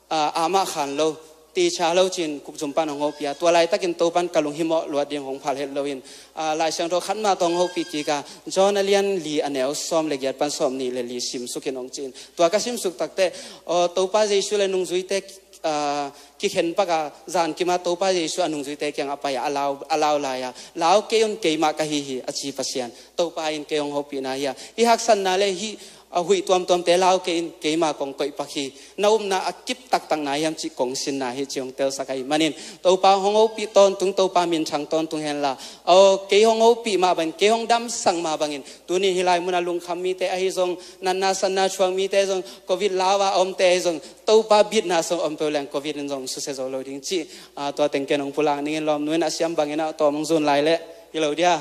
ah, amah khan lo, ti cha lo cin kukzum pan hong hopih a. Tua laitakin Topan ka lunghimawh luat ding hong phal het loin, ah, Lai Siangtho khat mah tawh hong hopih kik a, John a lian li a neu sawm le giat pan sawm nih le li simsukin hong cin. Tua ka simsuk takte, aw, Topa Jesu le nungzuite, ah, kikhen pak a zan kima Topa Jesu a nungzuite kiangah pai a, a lau, a lau lai a, lau kei un, keimah ka hi hi a ci Pasian Topa in kei hong hopihna hi a. Hih haksatna le hih a huih tuamtuamte lau kei in, keimah kong koih pak hi. Na upna a kip taktakna hiam cih kong sinna hi ci hong telsak ahih manin Topa hong hopih tawntung, Topa minthang tawntung henla, aw, kei hong hopih mah bangin, kei hong damsak mah bangin tuni hih lai mun a lungkham mite ahi zong, natna satna thuak mite zong, covid lau a omte ahi zong, Topa bitna sung om peuh leng covid in zong susia zo lo ding cih, ah, tua teng ken hong pulak ning in lawm nu in a siam bangin a tawm hong zun lai leh hi lo dia.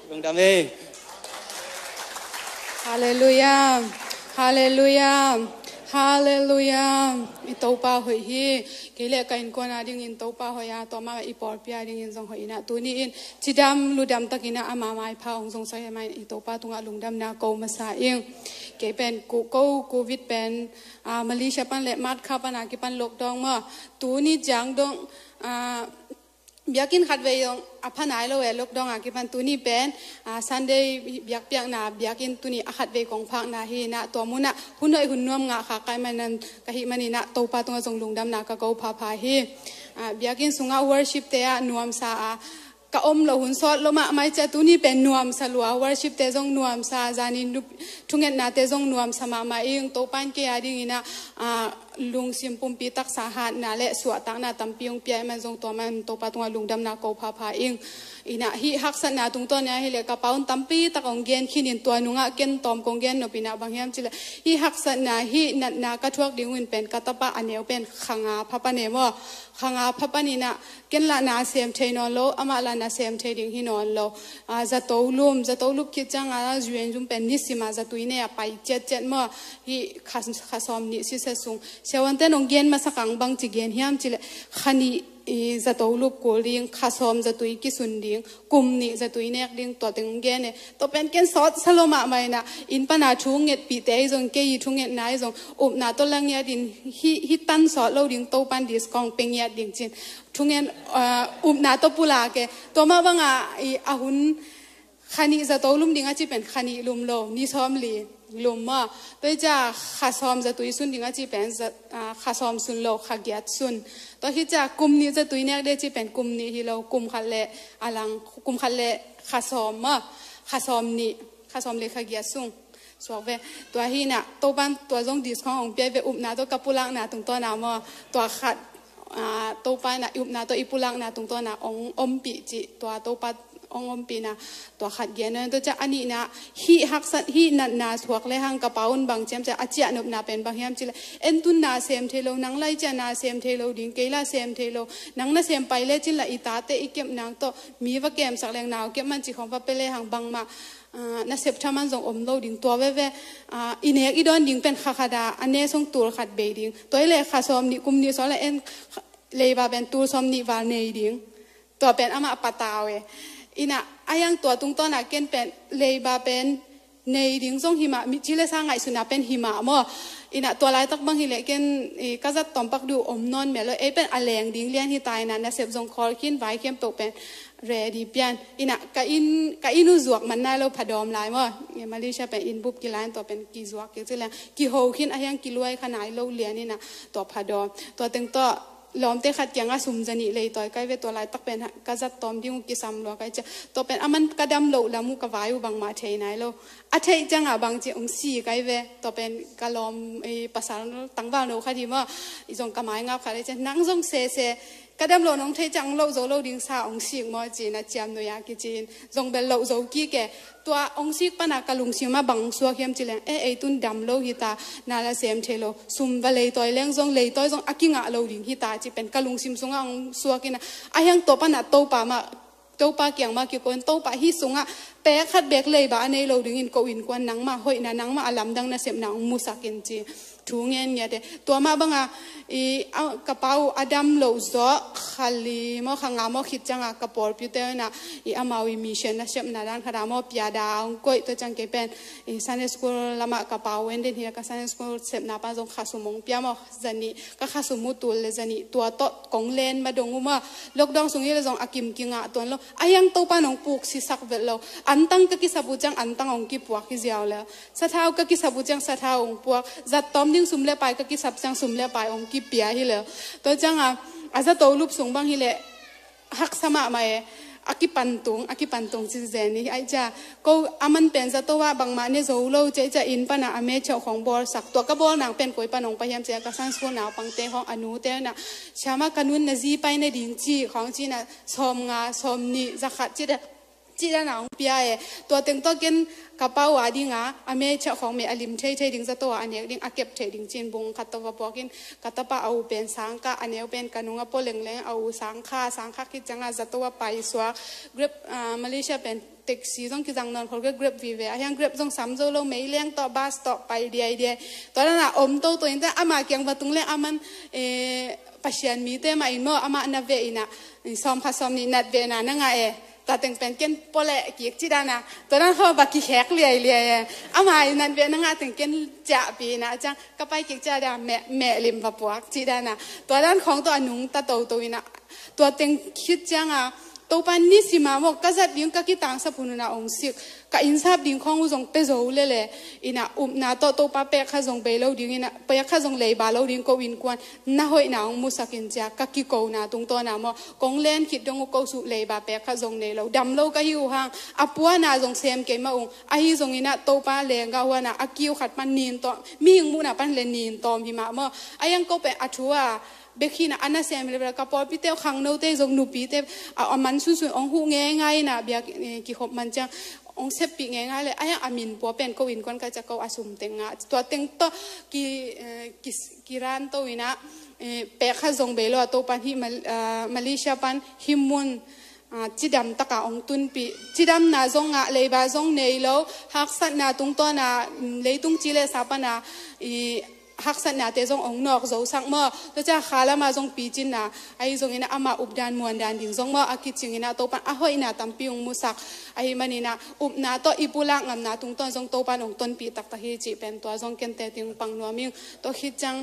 Lungdam ei. Halleluiah. Halleluiah. Halleluiah. I Topa hoih hi. Kei le ka innkuan a dingin Topa hoih a, tua mah i pawlpi a dingin zong hoih in a, tuni in cidam ludam takin a ama maipha hong zongsak hi mah in i Topa tungah lungdamna ko masa ing. Kei pen ko, ko covid pen, ah, Malaysia pan le March kha pan a kipan lockdown maw. Tuni ciang dong, ah, biakinn khatvei zong a pha nai lo e, lockdown a kipan tuni pen, ah, Sunday biakpiakna biakinn tuni a khatvei kong phakna hi in a, tua mun ah hun hoih hun nuam ngah khak ka hih manin, ka hih manin a Topa tungah zong lungdamna ka ko phapha hi. Ah, biakinn sungah worship te ah nuamsa a ka om loh hun sawt lo mahmah i ciah tuni pen nuamsa lua, worship te zong nuamsa, zanin thungetnate zong nuamsa mahmah ing. Topa in kei a dingin a, ah, lungsim pumpi taksa hatna le suahtakna tampi hong pia ahih man zong tua man Topa tungah lungdamna ko phapha ing. In a hih haksatna tungtawn in a hih leh ka pa un tampi tak hong gen khin in tua nungah ken tawm kong gen nop in a bang hiam cih leh hih haksatna hih natna ka thuak ding un pen ka tapa a neu pen kha nga pha pan e maw. Kha nga pha pan in a ken lah na sem thei nawn lo, amah lah na sem thei ding hi nawn lo. Ah, zato lum, zato lup khit ciang a zuenzum pen nisim a zatui ne a pai ciatciat maw. Hih kha, kha sawm nih sisia sung. Siavuante nong gen masa kang bang ci gen hiam cih leh kha nih i zato lup kul ding, kha sawm zatui kisun ding, kum nih zatui nek ding, tua teng gen e. Tua pen ken sawt sa lo mahmah in a, inn pan a thu ngetpihte ahi zong, kei i thu ngetna ahi zong, upna tawh la ngiat in, hih, hih tan sawt lo ding, Topan discount pe ngiat ding cin. Thungen, ah, upna tawh pulak e. Tua mah bang a, i, a hun kha nih zato lum ding a ci pen kha nih lum lo, ni sawm li lum maw. Tua hi ciah kha sawm zatui sun ding a ci pen za-, ah, kha sawm sun lo, kha giat sun. Tua hi ciah kum nih zatui nek ding ci pen kum nih hi lo, kum khat le a lang, kum khat le kha sawm maw, kha sawm nih, kha sawm le kha giat sung. Suak ve. Tua hi in a, Topan tua zong discount hong pia ve, upna tawh ka pulakna tungtawn a maw. Tua khat, ah, Topa in a i upna tawh i pulakna tungtawn a hong ompih cih, tua Topa hong ompihna, tua khat gen. Tua ciah a nihna, hih haksat, hih natna suak le hang ka pa un bang ci hiam cih leh, a ciah nopna pen bang hiam cih leh, en tun na sem thei lo, nang lai ciah na sem thei lo ding, kei lah sem thei lo, nang na sem pai le cin lah i tate i kep nang tawh, mi va kemsak leng nau kep man cih khawng va pe le hang bangmah, ah, nasep thaman zong om lo ding tua veve, ah, i nek i dawn ding pen kha khat a, a ne song tul khat bei ding. Tua hi leh kha sawm nih kum nih sawt leh en kha-, leiba pen tul sawm nih val nei ding. Tua pen amah patau e. In a, a hiang tua tungtawn a ken pen leiba pen nei ding zong hi mah, mi ci le sa ngaihsutna pen hi mah maw. Inah tua laitak bang hi leh ken, i, ka zat tawm pak duh om nawn mel lo, ei pen a leng ding lian hi ta inah nasep zong khawl khin, vai khempeuh pen ready pian. Inah ka inn, ka inn uh zuak man nai lo, phadawm lai maw. I, Malaysia pen inn bup kilai in tua pen kizuak kik ci leng kiho khin, a hiang kiluai kha nai lo lian inah tua phadawm. Tua teng tawh lawmte khat kiangah sum zanih leitawi kai ve, tua laitak pen ka zat tawm ding uh kisam lua kai cia. Tua pen aman ka dam loh lam uh ka vai uh bangmah thei nai lo. A theih ciangah bang ci ong si kai ve. Tua pen ka lawm, i, pasal tangval no khat hi maw. I zong ka mai ngap khat le cia, nang zong sese. Ka dam loh nong theih ciang ong loh zo lo ding sa ong sik maw ci-in a ciam nuih a kici-in zong bel loh zo kik e. Tua ong sik pana ka lungsim ah bang suak hiam ci leng, e, ei tun dam lo hi ta, na la sem thei lo, sum va leitawi leng zong, leitawi zong a kingah lo ding hi ta ci pen ka lungsim sungah ong suak inah, a hiang tua pana Topa mah, Topa kiang mah kiko in, Topa, hih sungah pek khat bek leiba a nei lo dingin ko innkuan nangmah hoihna, nangmah a lamdang nasepna ong musak in ci thu ngen ngiat e. Tua mah banga, i, a, ka pa uh a dam loh zawh kha li maw, kha nga maw khit ciangah ka pawlpite inah, i, amau i mission nasepna dan khat ah maw, piada ong koih, tua ciang kei pen, i, Sunday school lamah ka pa uh en den hi a, ka Sunday school sepna pan zong khasum ong pia maw, zanih, ka khasum uh tul le zanih, tua tawh kong len ma dong uh maw. Lockdown sung hi le zong a kim kingah tuan lo. A hiang Topa nong puk sisak vet lo. Antang ka kisap uh ciang antang ong kipuak hi ziau le. Sathau ka kisap uh ciang sathau ong puak. Zat tawm ding sum le pai ka kisap ciang sum le pai ong kipia hi le. Tua ciangah, a zato lup sung bang hi leh haksa mahmah e. A kipantung, a kipantung ci zen ni. Ai cia, ko aman pen zato ah bangmah ne zo lo ci, ai cia inn pana a mecheuh khong bawlsak. Tua ka bawl nang pen koi pan ong pai hiam ci a, ka Sunday school naupangte khong a nute na. Siama ka nun na zi pai ne ding ci, khong ci na sawm nga, sawm nih, za khat ci da. Ci dana ong pia e. Tua teng tawh ken ka pa uh a dinga, a mecheuh khong me a lim thei thei ding zato ah a nek ding, a kep thei ding ci-in bung khat tawh va puakin, ka tapa a u pen sangkah, a neu pen ka nung a pua lengleng, a u sangkha, sangkha khit ciangah zato ah paisuak. Grab, ah, Malaysia pen taxi zong kizang nawn khol, Grab, Grab vive. A hiang Grab zong sam zo lo, meileng tawh, bus tawh pai diaidiai. Tua dana om toto in ta, ama kiang va tung leng aman, eh, Pasian mite mah in maw, amah na ve inah, sawm khat sawm nih nat vena na ngah e. Tua teng pen ken pua leh kik ci dana. Tua dan khaw va kikhek liailiai e. Ama i nat ve na ngah teng ken ciahpih inah ciang ka pai kik cia da meh, meh lim va puak ci dana. Tua dan khawng tawh a nungta toto inah. Tua teng khit cianga Topa nisima maw ka zat ding ka kitangsap hun una ong sik. Ka innsap ding khawng uh zong pia zo lele. Inah upna tawh Topa pek kha zong bei lo ding inah, pek kha zong leiba lo ding ko innkuan na hoihna ong musak in cia ka kikona tungtawna maw. Kong len khit dong uh ko suh leiba pek kha zong nei lo. Dam lo ka hi uh hang. A puana zong sem kei mah ung. Ahi zong inah Topa lenggah huana a kiu khat pan nin tawm. Mihing muhna pan le nin tawm hi mah maw. A hiang ko pen a thu a bek hi na a nasem hi le bel ka pawlpite uh khangnote zong nupite a, a man sunsun ong huh ngeingai na biak, eh, kikhop man ciang ong seppih ngeingai le a hiang a min pua pen ko innkuan ka cia ko a sum teng ngah tua teng tawh ki, eh, ki, kiran to inah, eh, pek kha zong bei lo a Topan hih Mal-, ah, Malaysia pan hih mun, ah, cidam taka ong tunpih. Cidamna zong ngah leiba zong nei lo, haksatna tungtawna, mm, leitung ci le sa pana i haksatnate zong ong nawk zosak maw. Tua cia kha lama zong picinna ahi zongin ama updan muandan ding zong maw a kicingin a Topan a hoihna tampi ong musak. Ahi manina upna tawh i pulak ngamna tungtawn zong Topan ong tonpih taktak hi cih pen tua zong kente ting pang nuam ing. Tua khit ciang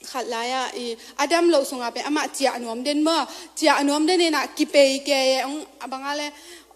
khat lai-ah i a dam loh sungah pen amah ciah nuam den maw. Ciah nuam den inah kipei ke e ong a bangah le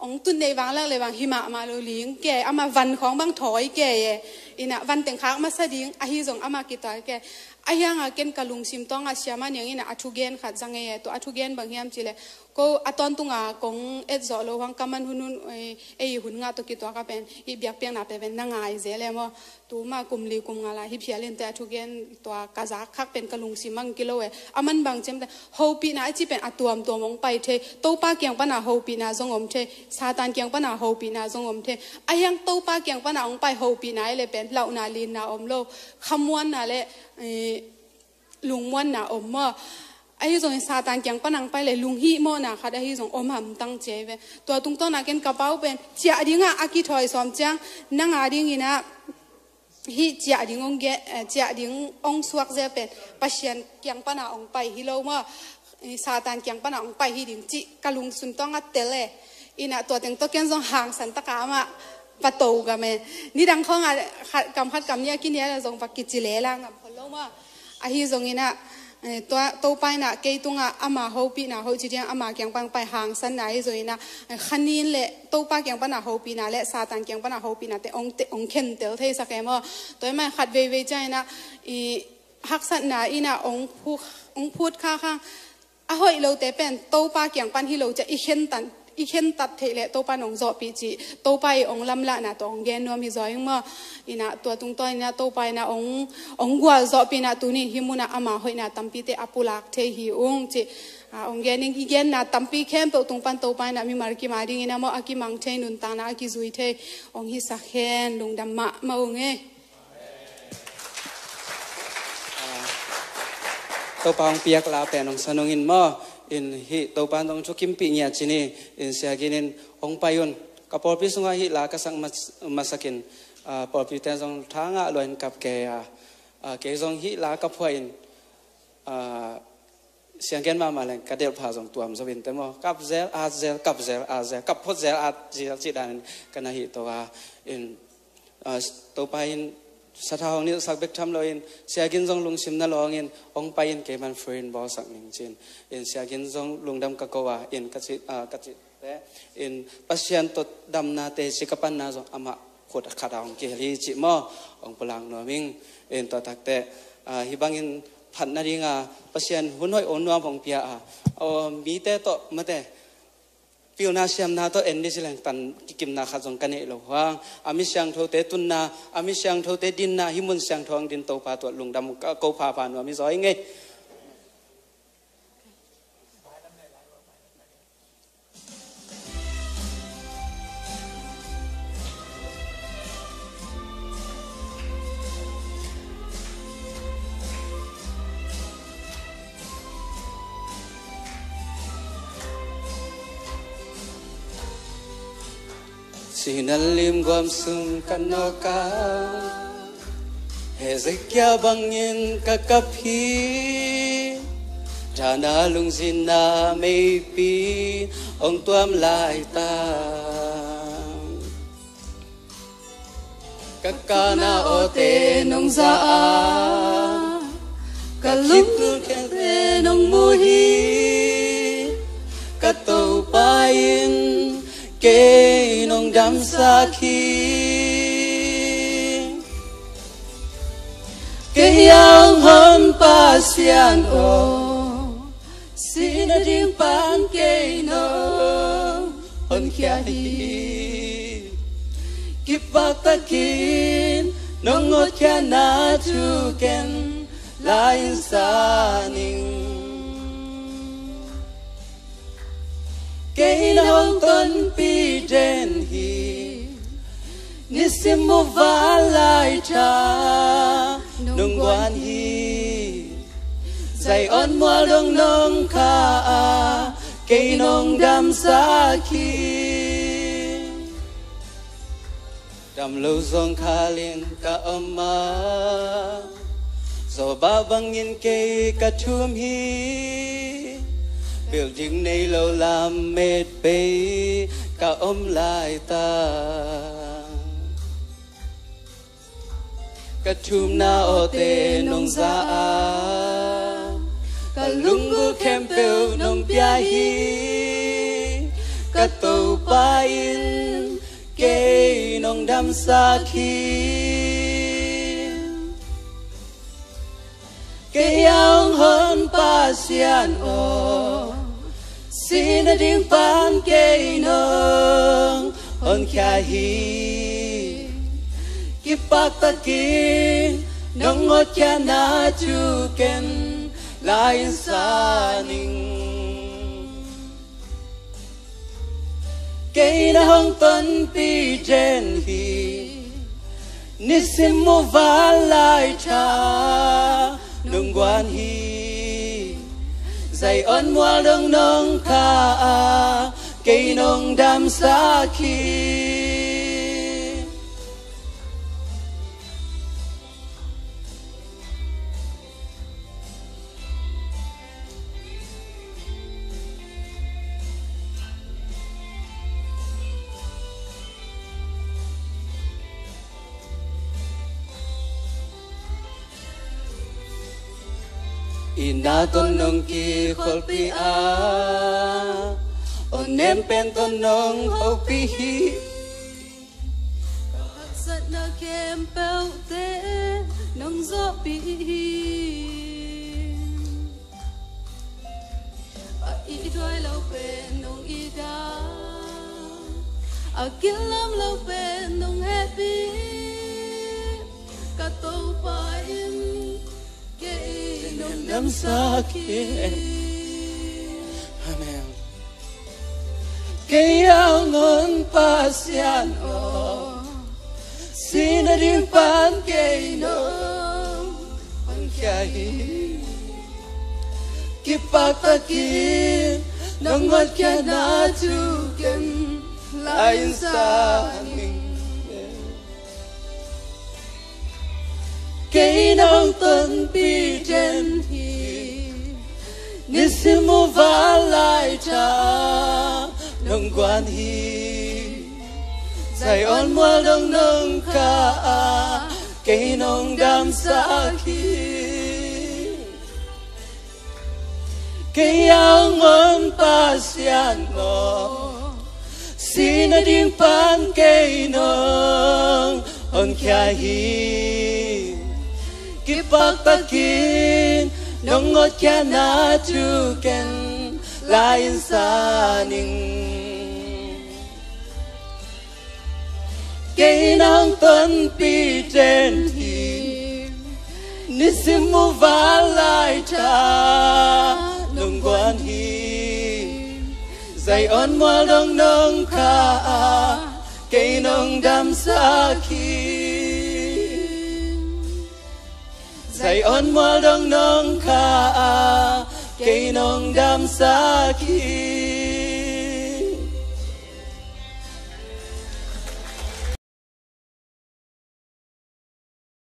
ong tut neih vanglak le vang hi mahmah lo ling ke, ama van khawng bang thawi ke e. Inah van teng khak masa ding ahi zong ama kitawi ke. A hiangah ken ka lungsim tawngah siama niang inah a thugen khat zang e. Tua a thugen bang hiam cih le ko a tawntunga kong etzawh lo hang ka man hunhun, eh, ei hun ngah tawh kituak a pen i biakpiakna pe pen na ngai zel e maw. Tuma kum li kum nga lai hi phial in te a thugen tua ka zak khak pen ka lungsim mang kilo e. A man bang ciam te hopihna a ci pen a tuamtuam ong pai thei. Topa kiang pana hopihna zong om thei. Satan kiang pana hopihna zong om thei. A hiang Topa kiang pana ong pai hopihna i le pen lauhna linna om lo. Khamuanna le, eh, lungmuanna om maw. Ahi zongin Satan kiang pana ong pai le lunghihmawhna khat ahi zong om hamtang cia i ve. Tua tungtawna ken ka pau pen ciah dingah a kithawi sawm ciang nanga dinginah hih ciah ding ong ge, eh, ciah ding ong suak zel pen Pasian kiang pana ong pai hi lo maw. Eh, Satan kiang pana ong pai hi ding cih ka lungsim tawngah tel e. Inah tua teng tawh ken zong hangsan taka amah Pato gam e. Nidang khawngah khat kam khat kam nih a kinial a zong va kici le la ngam khol lo maw. Ahi zongin ah, eh, tua, Topa in ah kei tungah ama hopihna hoih ci ding, ama kiang pan pai hangsanna ahi zongin ah, eh, khanin le Topa kiang pan a hopihna le Satan kiang pan a hopihnate ong te, ong khentel theisak e maw. Tua ahih manin khat veivei ciangin ah, i haksatna in ah ong phut, ong phut kha kha. A hoih lote pen Topa kiang pan hi lo ciah i khentat, i khentat theih leh Topa in ong zawhpih cih, Topa i ong lamlahna tawh ong gen nuam hi zaw ing maw. In ah tua tungtawn in ah Topa in ah ong, ong gualzawhpih in ah tuni hih munah ama hoihna tampite a pulak thei hi ung cih, ah, ong gen ing. I genna tampi khempeuh tung pan Topa in ah mimal kim a dingin ah maw a kimang thei, nuntakna a kizui thei ong hisak hen. Lungdam mahmah ung e. Topa hong piak la pen hong san ung in maw. In hih Topa in hong thukimpih ngiat ci ni. In Sia Gin in hong pai un. Ka pawlpi sungah hih la ka sak mas-, masak in, ah, pawlpite zong tha ngah lua in kap kei a, ah, kei zong hih la ka phuah in, ah, sianggen mahmah leng ka delhpha zong tuam zo in te maw. Kap zel, at zel, kap zel, at zel, kap phot zel, at zel cih danin ka na hih to a. In, ah, Topa in sathau hong nilhsak bek tham loin Sia Gin zong lungsim na lawngin hong pai in kei man free in bawlsak ning ci-in. In Sia Gin zong lungdam ka ko a, in ka cih, ah, ka cih te in Pasian tawh damnate ci ka panna zong amah khut khat a hong kihel hi cih maw. Hong pulak nuam ing. In tua takte, ah, hih bangin phat nadinga Pasian hun hoih ong nuam hong pia a, aw, mite tawh mate pilna siamna tawh en dih ci leng tan kikimna khat zong ka neih lo hang, a mi siangthote tunna, a mi siangthote dinna, hih mun siangtho hong din Topa tawh lungdam ka ko phapha nuam hi zaw ing e. Sinan lim guam sung ka nawk a, Hezekiah bangin ka kap hi. Thana lungzinna meipi hong tuam laitak, ka kana awte nong za a, ka lungkul khempeuh nong mu hi. Ka Topa in kei nong damsak hi. Kei a hong hon Pasian aw, sihna ding pan kei nong honkhia hi. Kipaktakin nong hotkhiatna thu ken la in sa ning. Kei na hong tonpih den hi. Nisim muvanlai tha nong guan hi. Zion mual dong nong kha a, kei nong damsak hi. Damlo zawngkhal in ka om a, zawba bangin kei ka thum hi. Building nei lo lam met bei ka om laitak, ka thumna awte nong za a, ka lunggulh khempeuh nong pia hi. Ka Topa in kei nong damsak hi. Kei a hong hon Pasian aw, sihna ding pan kei nong honkhia hi. Kipaktakin nong hotkhiatna thu ken la in sa ning. Kei na hong tonpih den hi. Nisim muvanlai tha nong guan hi. Zion mual dong nong kha a, kei nong damsak hi. Ina tawh nong kikholhpih a, aw nem pen tawh nong hopih hi. Ka haksatna khempeuhte nong zawhpih hi. A ithuai lo pen nong it a, a kilawm lo pen nong hehpih. Ka Topa in kei nong damsak hi. Amen. Kei a hong on Pasian aw, sihna ding pan kei nong honkhia hi. Kipaktakin nong hotkhiatna thu ken la in sa ning. Kei nong tonpih den hi. Nisim muval laitha nong guan hi. Zion mual dong nong kah a, kei nong damsak hi. Kei a hong on Pasian aw, sihna ding pan kei nong honkhia hi. Kipaktakin nong hotkhiatna thu ken la in sa ning. Kei nong tonpih den hi. Nisim muval laitha nong guan hi. Zion mual dong nong kah a, kei nong damsak hi. Zion mual dong nong kah a, kei nong damsak hi.